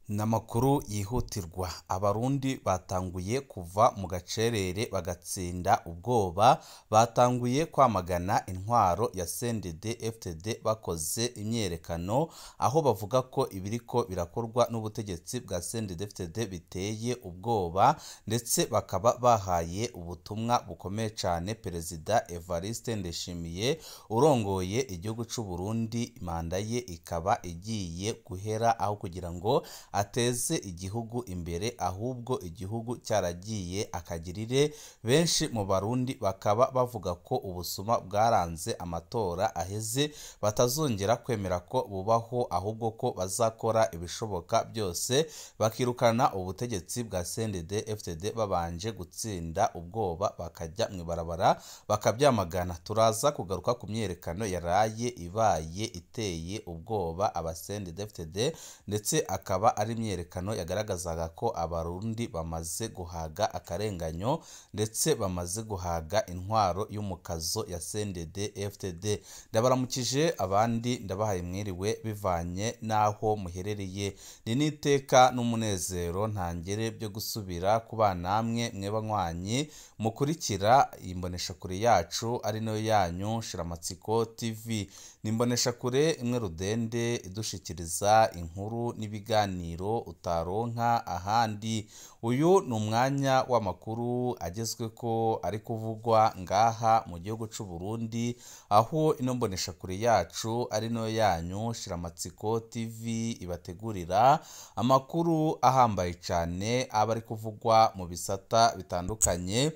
N'amakuru yihutirwa Abarundi batanguye kuva mu gacerere bagatsinda ubwoba, batanguye kwamagana intwaro ya CNDD-FDD bakoze imyiyerekano, aho bavuga ko ibiriko birakorwa n'ubutegetsi bwa CNDD-FDD biteye ubwoba, ndetse bakaba bahaye ubutumwa bukomeye cane Perezida Evariste Ndayishimiye urongoye igihugu c'u Burundi, manda ye ikaba igiye guhera aho kugira ngo ateze igihugu imbere, ahubwo igihugu cyaragiye akagirire. Benshi mu Barundi bakaba bavuga ko ubusuma bwaranze amatora aheze batazongera kwemera ko bubaho, ahubwo ko bazakora ibishoboka byose bakirukana ubutegetsi bwa CNDD-FDD babanje gutsinda ubwoba bakajya mw'ibarabara bakabyamagana. Turaza kugaruka ku myiyerekano yaraye ibaye iteye ubwoba aba CNDD-FDD, ndetse akaba ari imyiyerekano yagaragazaga ko Abarundi bamaze guhaga akarenganyo, ndetse bamaze guhaga intwaro y'umukazo ya CNDD-FDD. Ndabaramukije abandi ndabahaye mwiriwe bivanye n'aho muherereye. Ni n'iteka n'umunezero ntangere byo gusubira kuba namwe mwebanywanyi mukurikira imboneshakure yacu ari nayo yanyu Shiramatsiko TV. Ni imboneshakure imwe rudende idushikiriza inkuru n'ibiganiro utaronka ahandi. Uyu ni umwanya w'amakuru agezweko ari kuvugwa ngaha mu gihugu c'u Burundi, aho ino mboneshakure yacu ari nayo yanyu Shiramatsiko TV ibategurira amakuru ahambaye cane aba ari kuvugwa mu bisata bitandukanye,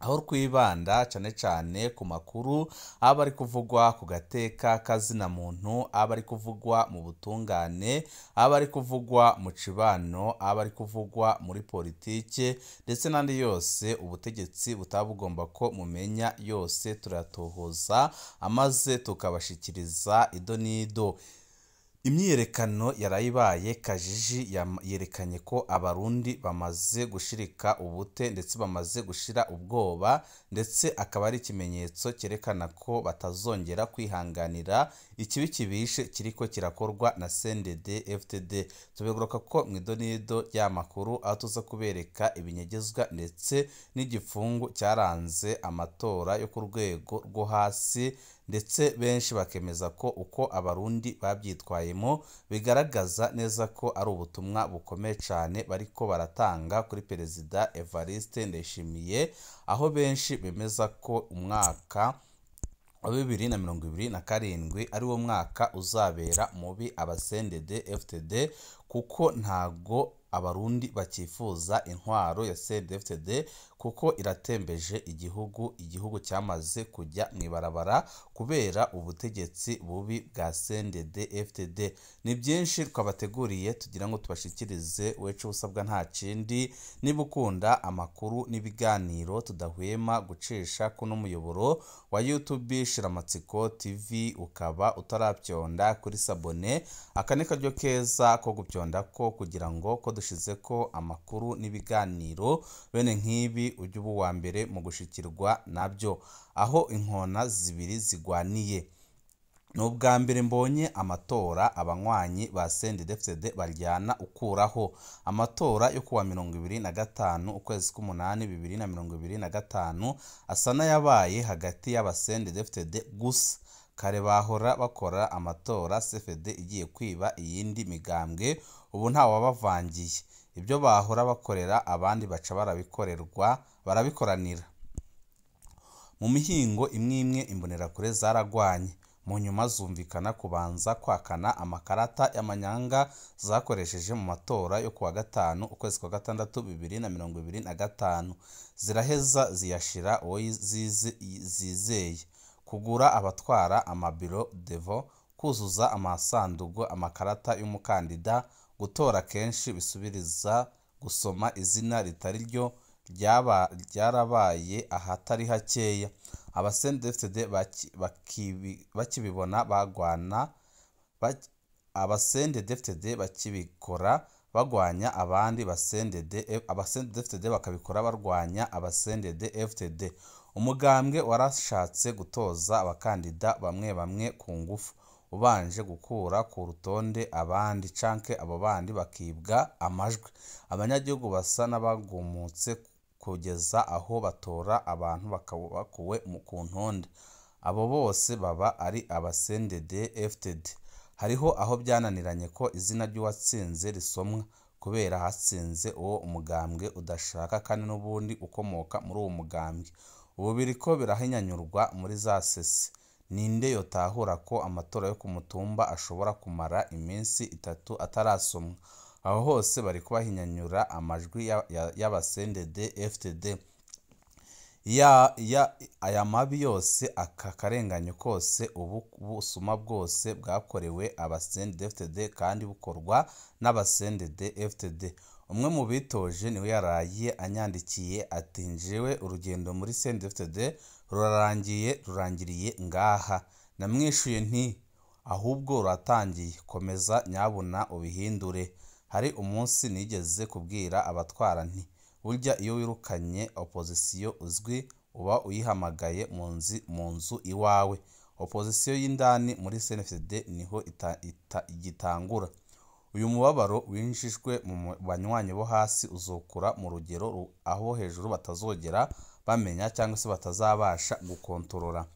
aho twibanda cane cane ku makuru aba ari kuvugwa ku gateka kazina muntu, aba ari kuvugwa mu butungane, aba ari kuvugwa mu cibano, aba ari kuvugwa muri politike, ndetse n'andi yose ubutegetsi butaba bugomba ko mumenya yose turatohoza amaze tukabashikiriza ido n'ido. Imyiyerekano yarayibaye Kajiji yerekanye ko Abarundi bamaze gushirika ubute ndetse bamaze gushira ubwoba, ndetse akaba ari ikimenyetso cyerekana ko batazongera kwihanganira ikibi kibishe kiriko kirakorwa na CNDD-FDD. Tubigaruka ko mw'idonido ry'amakuru aho tuza kubereka ibinyegezwa ndetse n'igifungu cyaranze amatora yo ku rwego rwo hasi, ndetse benshi bakemeza ko uko Abarundi babyitwayemo bigaragaza neza ko ari ubutumwa bukomeye cane bariko baratanga kuri Perezida Evariste Ndayishimiye, aho benshi bemeza ko umwaka wa 2027 ari wo mwaka uzabera mubi aba CNDD-FDD, kuko ntago Abarundi bakifuza intwaro ya CNDD-FDD kuko iratembeje igihugu, igihugu cyamaze kujya mw'ibarabara kubera ubutegetsi bubi bwa CNDD-FDD. Ni byinshi twabateguriye tugira ngo tubashikirize, wecu usabwa nta kindi niba ukunda amakuru n'ibiganiro tudahwema gucisha kuno muyoboro wa YouTube Shiramatsiko TV, ukaba utarabyonda kuri sabone, aka ni karyo keza ko gupyonda ko kugira ngo ko dushize ko amakuru n'ibiganiro bene nk'ibi ujye uba uwa mbere mu gushikirwa nabyo. Aho inkona zibiri zigwaniye, ni ubwa mbere mbonye amatora abanywanyi ba CNDD-FDD baryana ukuraho. Amatora yo kuwa 25 ukwezi k'umunani 2025 asa n'ayabaye hagati y'aba CNDD-FDD gusa. Kare bahora bakora amatora CFD igiye kwiba iyindi migambwe, ubu ntawabavangiye. Ibyo bahora bakorera abandi baca barabikorerwa, barabikoranira. Mu mihingo imwe imwe imbonerakure zaragwanye, mu nyuma zumvikana kubanza kwakana amakarata y'amanyanga zakoresheje mu matora yo kuwa 5 ukwezi kwa gatandatu 2025, ziraheza ziyashira uwo zizeye. Kugura abatwara amabiro devo, kuzuza amasandugu amakarata y'umukandida, gutora kenshi bisubiriza gusoma izina ritari ryo ryarabaye ahatari hakeya. Aba CNDD-FDD bakibibona bagwana, aba CNDD-FDD bakibikora bagwanya abandi ba CNDD, aba CNDD-FDD bakabikora barwanya aba CNDD-FDD. Umugambwe warashatse gutoza abakandida bamwe bamwe ku ngufu, ubanje gukura ku rutonde abandi canke abo bandi bakibwa amajwi. Abanyagihugu basa n'abagumutse kugeza aho batora abantu bakuwe ku ntonde. Abo bose baba ari aba CNDD FDD. Hariho aho byananiranye ko izina ry'uwatsinze risomwa kubera hatsinze uwo umugambwe udashaka kandi n'ubundi ukomoka muri uwo mugambwe. Ubu biriko birahinyanyurwa muri za sesi. Ninde yotahura ko amatora yo ku mutumba ashobora kumara iminsi 3 atarasomwa? Aho hose bariko bahinyanyura amajwi y'aba CNDD FDD. Aya mabi yose, aka karenganyo kose, ubu busuma bwose bwakorewe aba CNDD FDD kandi bukorwa n'aba CNDD FDD. Umwe mu bitoje niwe yaraye anyandikiye ati njewe urugendo muri CNDD FDD rurangiriye ngaha. Namwishuye nti ahubwo ruratangiye, komeza nyabuna ubihindure. Hari umunsi nigeze kubwira abatwara nti burya iyo wirukanye opozisiyo uzwi uba uyihamagaye mu nzu iwawe. Opozisiyo y'indani muri CNDD niho igitangura. Uyu mubabaro winjijwe mu banywanyi bo hasi uzokura mu rugero aho hejuru batazogera bamenya cyangwa se batazabasha gukontorora.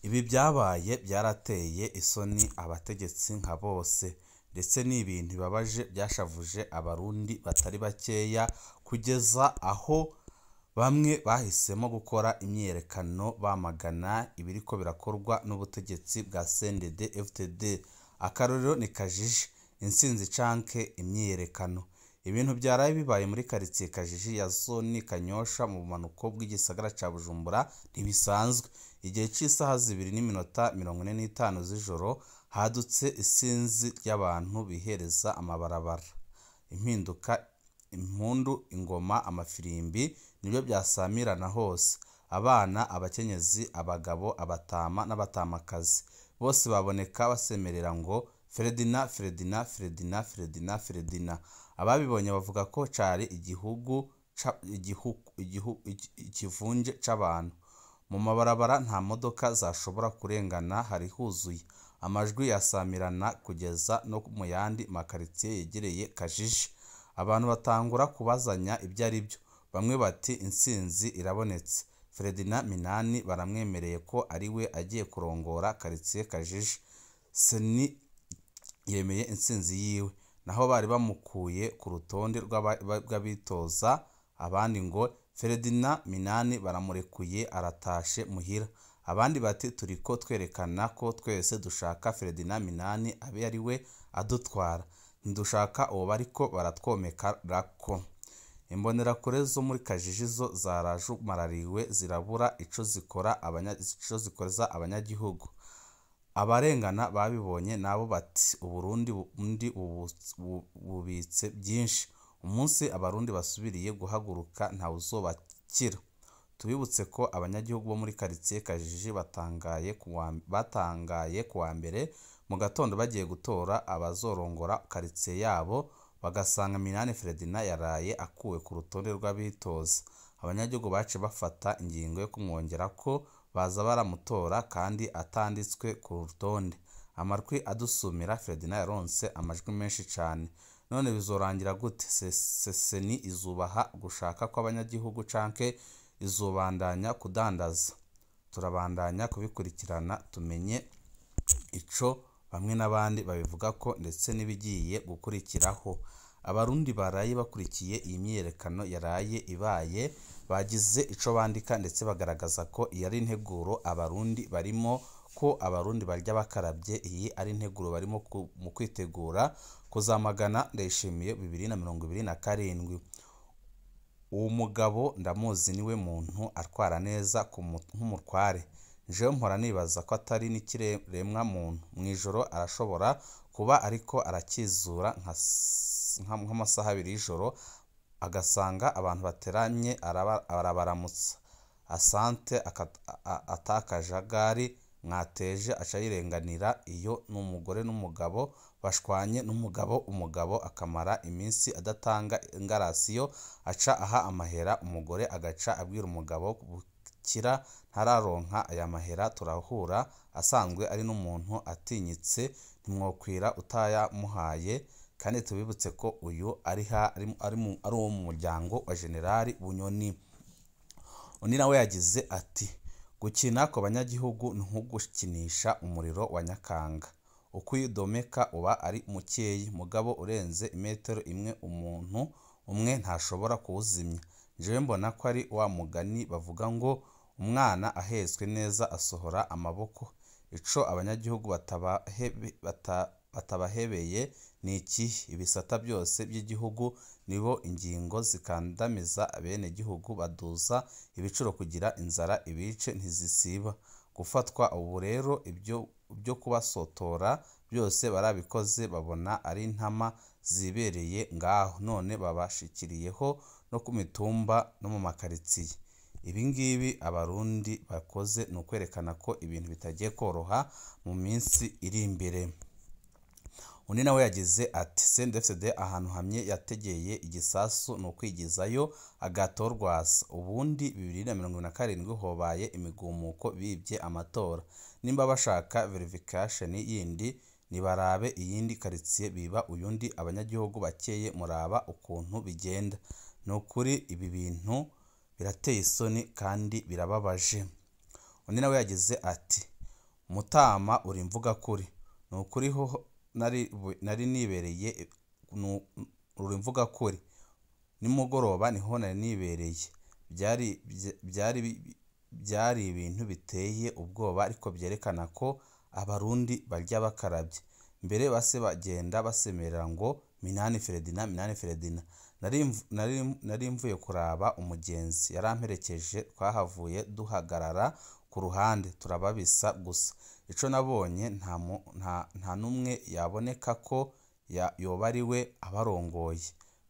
Ibi byabaye byarateye isoni abategetsi nka bose, ndetse ni ibintu bibabaje byashavuje abarundi batari bakeya kugeza aho bamwe bahisemo gukora imyiyerekano bamagana ibiriko birakorwa n'ubutegetsi bwa CNDD FDD. Akarorero ni Kajiji, intsinzi canke imyiyerekano. Ibintu byaraye bibaye muri quartier Kajiji ya zone Kanyosha mu bumanuko bw'igisagara ca Bujumbura ntibisanzwe. Igihe c'isaha 2:45 z'ijoro hadutse isinzi ry'abantu bihereza amabarabara. Impinduka, impundu, ingoma, amafirimbi nibyo byasamirana hose. Abana, abakenyezi, abagabo, abatama n'abatamakazi bose baboneka basemerera ngo Ferdinand, Ferdinand, Ferdinand, Ferdinand, Ferdinand. Ababibonye bavuga ko cari ikivunje c'abantu. Mu mabarabara nta modoka zashobora kurengana, hari huzuye. Amajwi yasamirana kugeza no mu yandi makaritsiye yegereye Kajiji. Abantu batangura kubazanya ibyo ari byo. Bamwe bati intsinzi irabonetse. Ferdinand Minani baramwemereye ko ari we agiye kurongora karitsiye Kajiji. Seni yemeye intsinzi yiwe. Naho bari bamukuye ku rutonde rw'abitoza, abandi ngo Ferdinand Minani baramurekuye aratashe muhira. Abandi bati turiko twerekana ko twese dushaka Ferdinand Minani abe ari we adutwara, ntidushaka uwo bariko baratwomekarako. Imbonerakure zo muri Kajiji zo zarajumarariwe zirabura ico zikora ico zikoreza abanyagihugu. Abarengana babibonye nabo bati Uburundi bundi bubitse byinshi. Umunsi abarundi basubiriye guhaguruka nta uzobakira. Tubibutse ko abanyagihugu bo muri quartier Kajiji batangaye kuwa mbere mu gatondo bagiye gutora abazorongora quartier yabo, bagasanga Minani Ferdinand yaraye akuwe ku rutonde rw'abitoza. Abanyagihugu bace bafata ingingo yo kumwongera ko baza baramutora kandi atanditswe ku rutonde. Amarwi adusumira Ferdinand yaronse amajwi menshi cane. None bizorangira gute? Seni izubaha gushaka kw'abanyagihugu canke izobandanya kudandaza? Turabandanya kubikurikirana tumenye ico bamwe n'abandi babivuga ko ndetse n'ibigiye gukurikiraho. Abarundi baraye bakurikiye iyi myiyerekano yaraye ibaye bagize ico bandika ndetse bagaragaza ko iyi ari integuro abarundi barimo, ko abarundi barya bakarabye. Iyi ari integuro barimo mu kwitegura kuzamagana Ndayishimiye 2027. Uwo mugabo ndamuzi, niwe muntu atwara neza nk'umutware. Jewe mpora nibaza ko atari n'ikiremwa muntu. Mw'ijoro arashobora kuba ariko arakizura nk'amasaha 2 y'ijoro, agasanga abantu bateranye arabaramutsa. Asante atakajagari mwateje aca yirenganira. Iyo n'umugore n'umugabo bashwanye n'umugabo, umugabo akamara iminsi adatanga ingarasiyo, aca aha amahera umugore agaca abwira umugabo Kira ntararonka aya mahera turahura, asanzwe ari n'umuntu atinyitse, ntimwokwira utayamuhaye. Kandi tubibutse ko uyu ari uwo mu muryango wa Generali Bunyoni. Undi nawe yagize ati gukina ku banyagihugu ni nko gukinisha umuriro wa Nyakanga, uko uyidomeka uba ari mukeyi, mugabo urenze imetero imwe umuntu umwe ntashobora kuwuzimya. Jewe mbona ko ari wa mugani bavuga ngo umwana ahetswe neza asohora amaboko. Ico abanyagihugu batabahebeye ni iki? Ibisata byose by'igihugu nibo ingingo zikandamiza abenegihugu, baduza ibiciro kugira inzara ibice ntizisiba gufatwa. Ubu rero ibyo byo kubasotora byose barabikoze, babona ari intama zibereye ngaho, none babashikiriyeho no ku mitumba no mu makaritsiye. Ibi ngibi abarundi bakoze ni ukwerekana ko ibintu bitagiye koroha mu minsi iri imbere. Undi nawe yagize ati CNDD-FDD ahantu hamye yategeye igisasu ni ukwigizayo agatorwasa. Ubundi 2027 hobaye imigumuko bibye amatora. Nimba bashaka verification yindi nibarabe iyindi karitsiye biba uyundi, abanyagihugu bakeye muraba ukuntu bigenda. Ni ukuri ibi bintu birateye isoni kandi birababaje. Undi nawe yagize ati Mutama uri mvuga kuri, ni ukuri ho nari nibereye, uri mvuga kuri nimugoroba niho nari nibereye. Byari ibintu biteye ubwoba, ariko byerekana ko abarundi barya bakarabye. Mbere base bagenda basemerera ngo Minani Ferdinand, Minani Ferdinand. Nari mvuye kuraba umugenzi yaramperekeje, twahavuye duhagarara ku ruhande turababisa gusa. Ico nabonye nta numwe yaboneka ko yoba ari we abarongoye.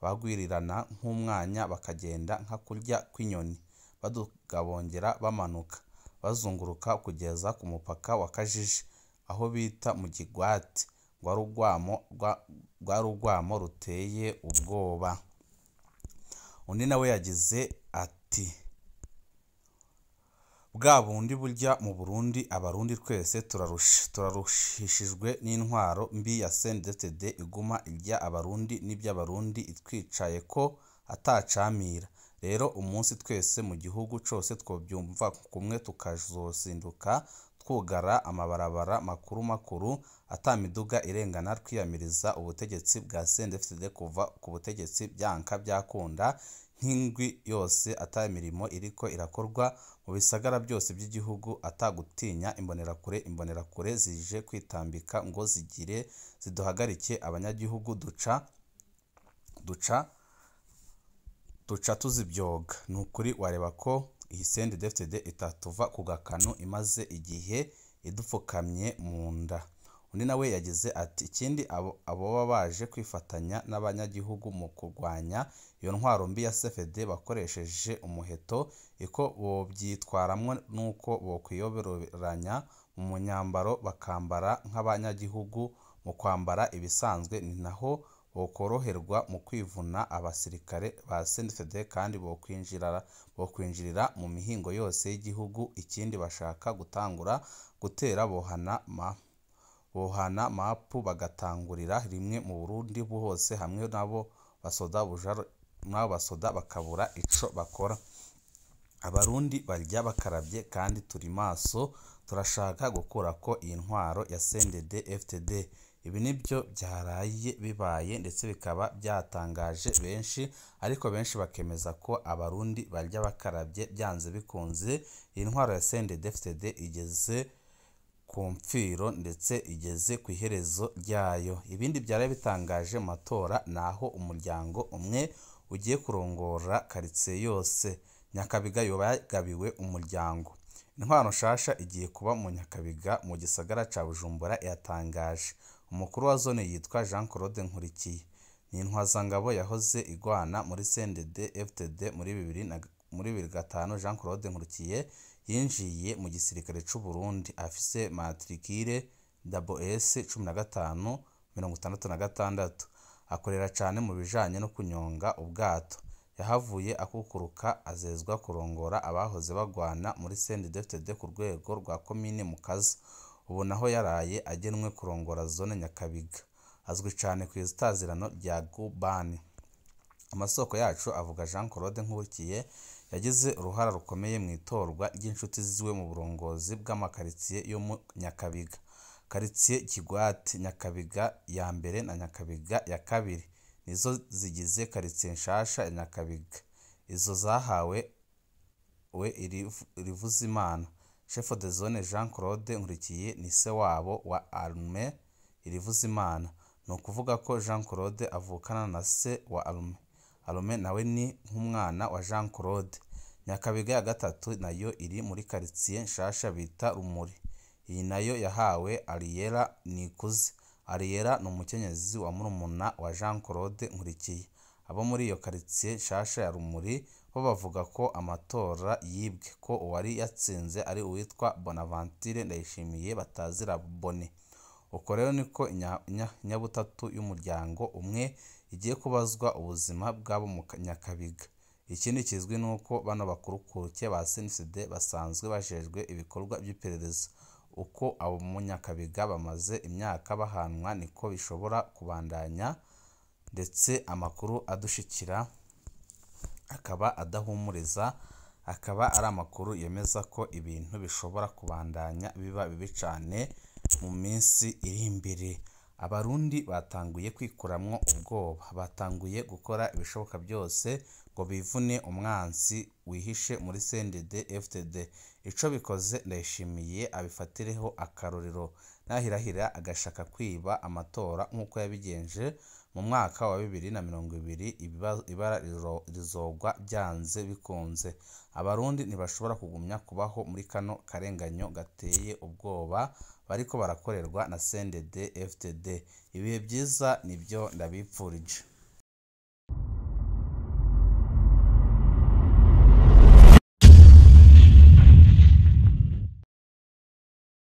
Bagwirirana nk'umwanya bakagenda nka kurya kw'inyoni, baduga bongera bamanuka bazunguruka kugeza ku mupaka wa Kajiji aho bita mu Kigwati. Rwari urwamo ruteye ubwoba. Undi nawe yagize ati bwa bundi burya mu Burundi abarundi twese turarushishijwe n'intwaro mbi ya CNDD-FDD iguma irya abarundi n'iby'abarundi itwicaye ko atacamira. Rero umunsi twese mu gihugu cose twobyumva kumwe tukazosinduka twugara amabarabara makuru makuru atamiduga irengana, twiyamiriza ubutegetsi bwa CNDD-FDD kuva ku butegetsi byanka byakunda nk'ingwi yose atamirimo iriko irakorwa mu bisagara byose by'igihugu, atagutinya imbonerakure. Imbonerakure zije kwitambika ngo zigire ziduhagarike abanyagihugu, duca tuzibyoga. Ni ukuri wareba ko iyi CNDD-FDD itatuva ku gakanu imaze igihe idupfukamye mu nda. Undi nawe yagize ati ikindi aboba baje kwifatanya n'abanyagihugu mu kurwanya iyo ntwaro mbi ya CFD bakoresheje umuheto, iko bobyitwaramwo nuko bokwiyoberanya mu munyambaro bakambara nk'abanyagihugu mu kwambara ibisanzwe, ni naho bokoroherwa mu kwivuna abasirikare ba CNDD-FDD kandi bokwinjirira mu mihingo yose y'igihugu. Ikindi bashaka gutangura gutera bohana mapu bagatangurira rimwe mu Burundi hose hamwe nabo basoda bakabura ico bakora. Abarundi barya bakarabye kandi turi maso, turashaka gukurako iyi ntwaro ya CNDD-FDD. Ibi nibyo byaraye bibaye ndetse bikaba byatangaje benshi, ariko benshi bakemeza ko abarundi barya bakarabye byanze bikunze. Iyi ntwaro ya CNDD-FDD igeze ku mfiro ndetse igeze ku iherezo ryayo. Ibindi byaraye bitangaje mu matora naho umuryango umwe ugiye kurongora karitsiye yose. Nyakabiga yoba yagabiwe umuryango. Intwaro nshasha igiye kuba mu Nyakabiga mu gisagara ca Bujumbura yatangaje. Umukuru wa zone yitwa Jean Claude Nkurikiye ni intwazangabo yahoze igwana muri CNDD-FDD muri 2005. Jean Claude Nkurikiye yinjiye mu gisirikare c'u Burundi afise matricule SS 15 66. Akorera cane mu bijanye no kunyonga ubwato. Yahavuye akukuruka azezwa kurongora abahoze bagwana muri CNDD-FDD ku rwego rwa komine Mukaza. Ubu naho yaraye agenwe kurongora zone Nyakabiga. Azwi cane ku itazirano rya Gubani. Amasoko yacu avuga Jean Claude Nkurikiye yagize uruhara rukomeye mu itorwa ry'inshuti ziwe mu burongozi bw'amakaritsiye yo mu Nyakabiga. Karitsiye Kigwati, Nyakabiga ya mbere na Nyakabiga ya kabiri nizo zigize karitsiye nshasha ya Nyakabiga. Izo zahawe we Irivuzimana. Chef de zone Jean Claude Nkurikiye ni se wabo wa Arme Irivuzimana. Ni ukuvuga ko Jean Claude avukana na se wa Arme. Arme nawe ni nk'umwana wa Jean Claude. Nyakabiga ya gatatu nayo iri muri karitsiye nshasha bita Rumuri. Iyi nayo yahawe Ariella Nikuze. Ariella ni umukenyezi wa murumuna wa Jean Claude Nkurikiye. Abo muri iyo karitsiye nshasha ya Rumuri bo bavuga ko amatora yibwe, ko uwari yatsinze ari uwitwa Bonaventure Ndayishimiye batazira Bone. Uko rero niko inyabutatu y'umuryango umwe igiye kubazwa ubuzima bw'abo mu Nyakabiga. Ikindi kizwi ni uko bano bakurukuke ba CNCD basanzwe bajejwe ibikorwa by'iperereza. Uko abo mu Nyakabiga bamaze imyaka bahanwa niko bishobora kubandanya, ndetse amakuru adushikira akaba adahumuriza, akaba ari amakuru yemeza ko ibintu bishobora kubandanya biba bibi cane mu minsi iri imbere. Abarundi batanguye kwikuramwo ubwoba, batanguye gukora ibishoboka byose ngo bivune umwansi wihishe muri CNDD-FDD. Ico bikoze Ndayishimiye abifatireho akarorero, nahirahira agashaka kwiba amatora nk'uko yabigenje mu mwaka wa 2020, ibara rizogwa byanze bikunze. Abarundi ntibashobora kugumya kubaho muri kano karenganyo gateye ubwoba bariko barakorerwa na CNDD-FDD. Ibihe vyiza nivyo ndabipfurije.